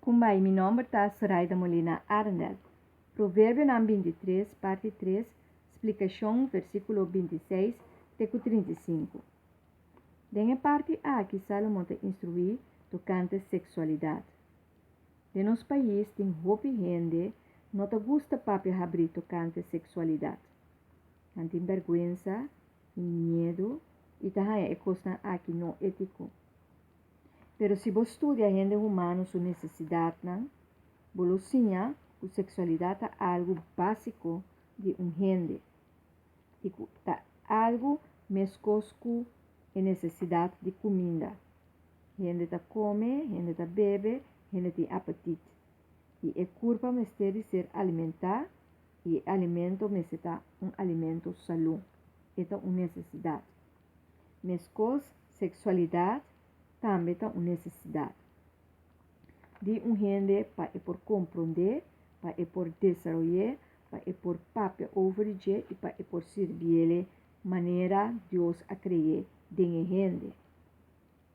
Kumbai, mi nomber ta Soraida Molina Arendel. Proverbionan 23, parti 3, splikashon, versíkulo 26 te ku 35. Den e parti aki Salomon ta instruí tokante seksualidat. Den nos pais tin hopi hende no ta gusta papia habrí tokante seksualidat. Nan tin bèrgwensa i miedu i ta haña e kosnan aki no étiko. Pero si bo studia hende humano su nesesidatnan, bo lo siña ku seksualidat ta algu básiko di un hende i ku ta algu meskos ku e nesesidat di kuminda. Hende ta kome, hende ta bebe, hende tin apetit. I e kurpa mester di ser alimentá i e alimento mester ta un alimento salú. E ta un nesesidat. Meskos, seksualidat tambe ta un nesesidat di un hende pa e por komprondé, pa e por desaroy'é, pa e por papia over di dje i pa e por sirbié manera Dios a kre'é den e hende.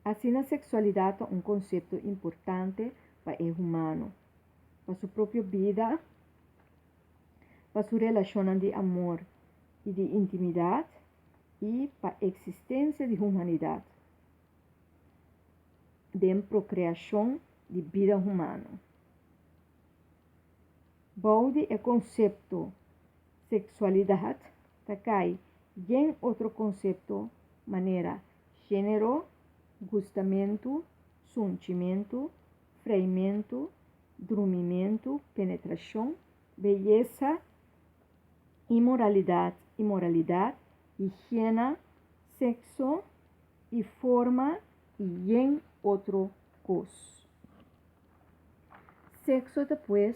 Asina seksualidat ta un konsepto importante pa e humano, pa su propio bida, pa su relashonnan di amor i di intimidat i pa eksistensia di humanidat den prokreashon di bida humano. Bou di e konsepto seksualidat ta kai yen otro konsepto manera género, gustamentu, sunchimentu, freimentu, drumimentu, penetrashon, beyesa, inmoralidat, inmoralidat, higiena, sekso i forma i yen otro kos. Sekso ta pues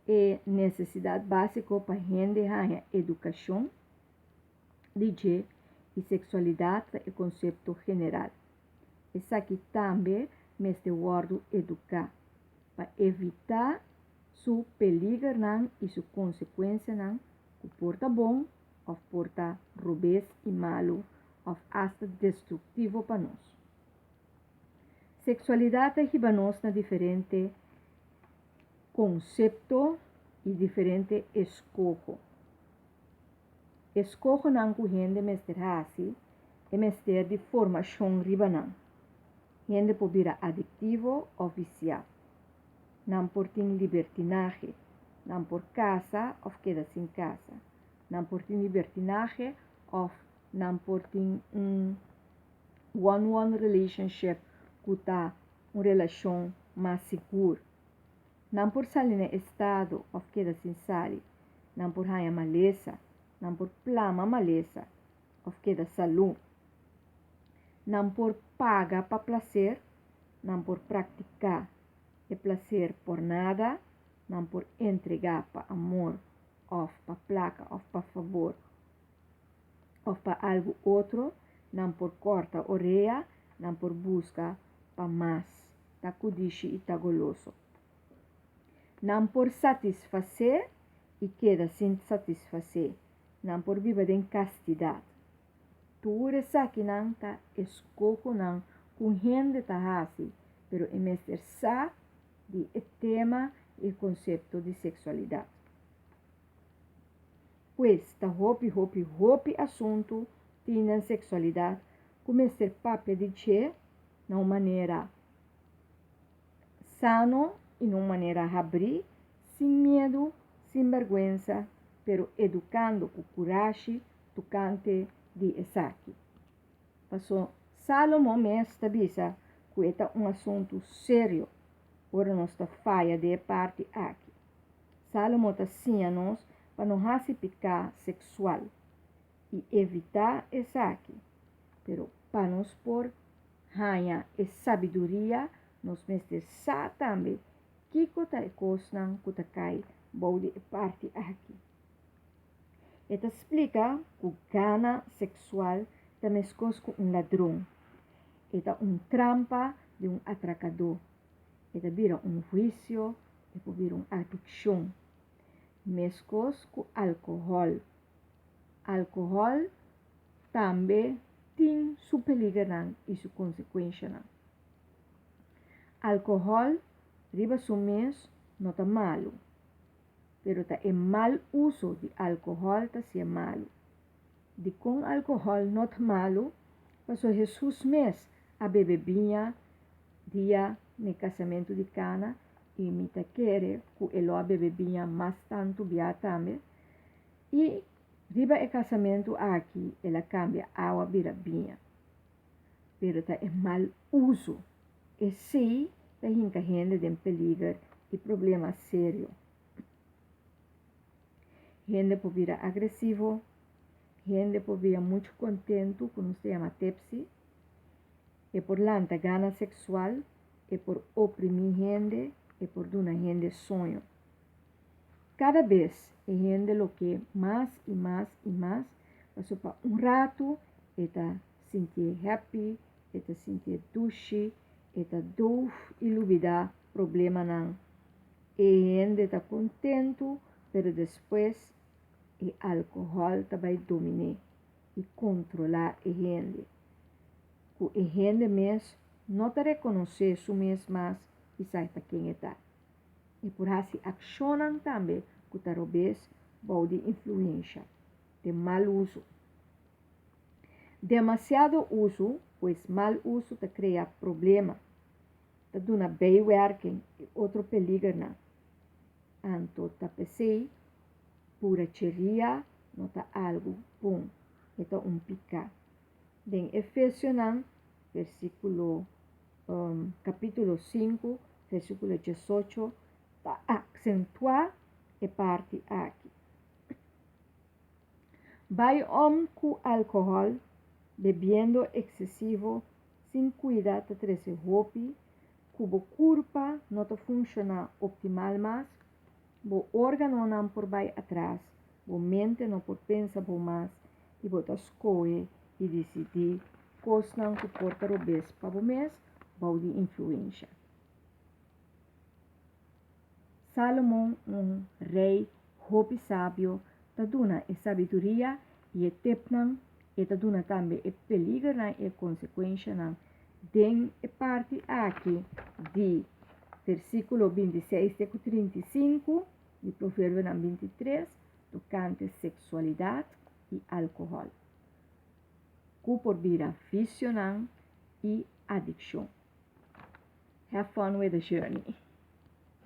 e nesesidat básiko pa hende haña edukashon di dje i seksualidat ta e konsepto general. Esaki tambe mester wòrdu eduká pa evitá su peligernan i su konsekuensianan ku por ta bon òf por ta robes i malu òf asta destruktivo pa nos. Seksualidat ta hiba nos na diferente konsepto i diferente eskoho. Eskohonan ku hende mester hasi, e mester di formashon riba nan. Hende por bira adiktivo òf visiá. Nan por tin libertinahe. Nan por kasa òf keda sin kasa. Nan por tin libertinahe òf nan por tin un one-one relationship ku ta un relashon mas sigur. Nan por sali na estado òf keda sin sali. Nan por haña malesa. Nan por plama malesa òf keda salú. Nan por paga pa plaser. Nan por praktiká e plaser por nada. Nan por entregá pa amor òf pa plaka òf pa fabor òf pa algu otro. Nan por kòrta orea. Nan por buska pa mas. Ta kudishi i ta goloso. Nan por satisfasé i keda sin satisfasé. Nan por biba den kastidat. Tur esakinan ta eskohonan ku hende ta hasi, pero e mester sa di e tema i e konsepto di seksualidat. Pues, ta hopi, hopi, hopi asuntu tin den seksualidat ku mester papia di dje na un manera sano i na un manera habrí, sin miedu, sin bèrgwensa, pero edukando ku kurashi tokante di esaki. Paso Sálomon mes ta bisa ku e ta un asuntu serio ora nos ta faya den e parti aki. Sálomon ta siña nos pa no hasi piká seksual i evitá esaki. Pero pa nos por haña e sabiduria, nos mester sa tambe kiko ta e kosnan ku ta kai bou di e parti aki. E ta splika ku gana seksual ta meskos ku un ladron. E ta un trampa di un atrakadó. E ta bira un huisio, e por bira un adikshon. Meskos ku alkohòl. Alkohòl tambe tin su peligernan i su konsekuenshanan. Alkohòl. Riba su mes no ta malu, pero ta e mal uso di alkohòl ta hasié malu. Dikon alkohòl no ta malu? Pasobra Hesus mes a bebe biña dia n'e kasamentu di Kana i mi ta kere ku e lo a bebe biña mas tantu bia tambe. I riba e kasamentu aki el a kambia awa bira biña. Pero ta e mal uso. Esei ta hinka hende den peliger i problema serio. Hende por bira agresivo, hende por bira muchu kontentu, ku nos ta yama tepsi, e por lanta gana seksual, e por oprimí hende, e por duna hende soño. Kada bes e hende lo ke mas i mas i mas, pasobra pa un ratu e ta sintié happy, e ta sintié dushi, e ta doof i lubidá problemanan. E hende ta kontentu, pero despues e alkohòl ta bai dominé i kontrolá e hende, ku e hende mes no ta rekonosé su mes mas i sa ta ken e ta. E por hasi akshonnan tambe ku ta robes bou di influensha den mal uso. Demasiado uso, pues mal uso ta krea problema, ta duna bijwerking i otro peligernan. Anto ta p'esei buracheria no ta algu bon, e ta un piká. Den Efesionan versíkulo kapítulo 5 versíkulo 18 ta aksentuá e parti aki. Bai om ku alkohòl, bebiendo eksesivo sin kuida ta trese hopi ku bo kurpa no ta funshoná optimal mas, bo órganonan por bai atras, bo mente no por pensa bon mas i bo ta skohe i disidí kosnan ku por ta robes pa bo mes bou di influensha. Sálomon, un rei hopi sabio, ta duna e sabiduria i e tepnan, e ta duna tambe e peligernan i e konsekuenshanan den e parti aki di versíkulo 26 te ku 35 di Proverbionan 23 tokante seksualidat i alkohòl, ku por bira visionan i adikshon. Have fun with the journey!